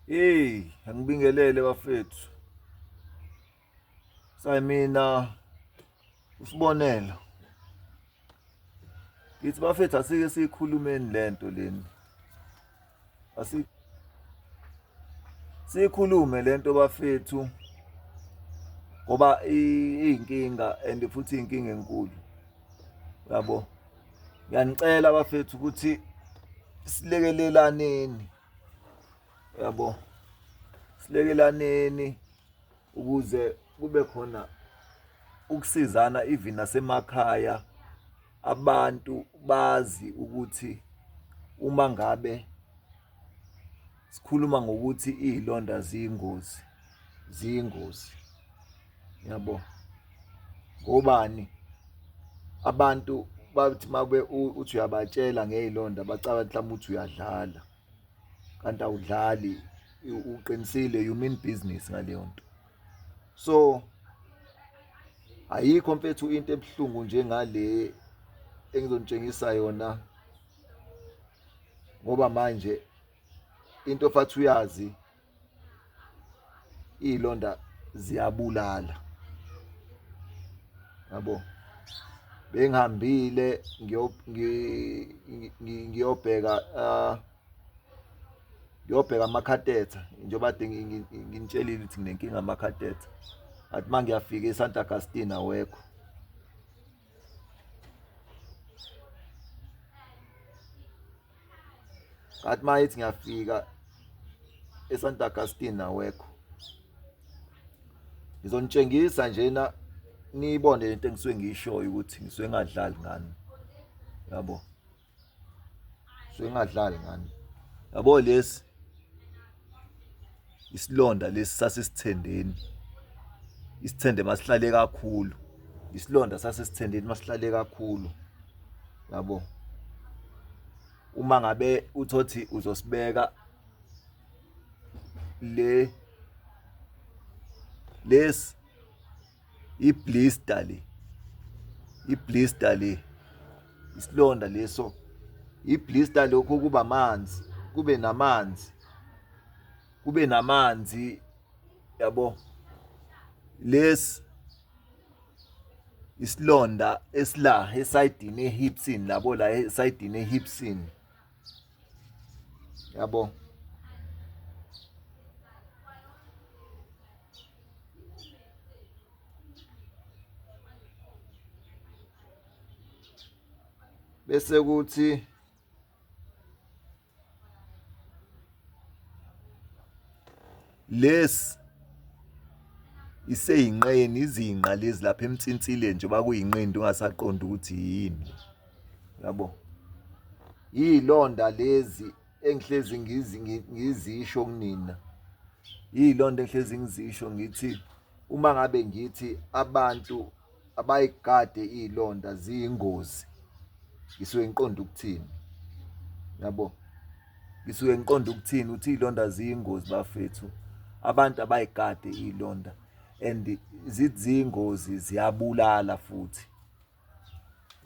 Hey, angibingelele bafethu. Sayimina usibonelo. Ngithi bafethu asike siyikhulumeni lento leni. Asi sikhulume lento bafethu ngoba iyinkinga and futhi inkinga enkulu. Yabo. Ngiyanicela bafethu ukuthi silekelelaneni. Yabo. Silekelaneni ukuze kube khona ukusizana even nasemakhaya abantu bazi ukuthi uma ngabe sikhuluma ngokuthi iy'londa ziyingozi ziyingozi yabo ngobani abantu bathi mabe uthi uyabatshela ngey'londa bacabanga mhlawumbe uthi uyadlala kanti awudlali uqinisile you mean business ngaleyo nto so ayikho mfethu into ebuhlungu njengale engizonitshengisa yona ngoba manje into fathi uyazi iy'londa ziyabulala yabo bengihambile ngiyobheka ngiyobheka amakhatetha njengoba kade nginitshelile ukuthi nginenkinga amakhatetha athi uma ngiyafika eSanta Augustine awekho Ngathi uma ethi ngiyafika eSanta Augustine awekho. Ngizonitshengisa njena niyibone lento engisuke ngiyishoyo ukuthi ngisuke ngadlali ngani. Yabo. Ngisuke ngadlali ngani. Yabo lesi isilonda lesi sasesithendeni. Isithende masihlale kakhulu. Isilonda sasesithendeni masihlale kakhulu. Yabo. Uma ngabe uthothi uzosibeka le lesi iblister le iblister le isilonda leso iblister lokho kuba amanzi kube namanzi kube namanzi yabo lesi isilonda esila esayidini ehipsini labo la esayidini ehipsini yabo bese kuthi Lesi iseyinqeni izinqa lezi lapha emthintileni njengoba kuyinqindi ungasaqondi ukuthi yini yabo yilonda lezi engihlezi ngizisho kunina yilonda engihlezi ngizisho ngithi uma ngabe ngithi abantu abayigade iy'londa ziyingozi ngisuke ngiqonde ukuthini yabo ngisuke ngiqonde ukuthini ukuthi iy'londa ziyingozi bafethu abantu abayigade iy'londa and zithi ziyingozi ziyabulala futhi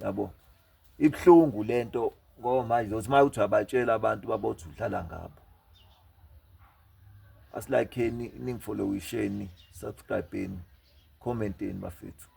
yabo ibuhlungu lento ngoba manje uzothi uma uthi uyabatshela abantu babothi udlala ngabo asilakheni ningifollowisheni subscribeni commenteni bafethu.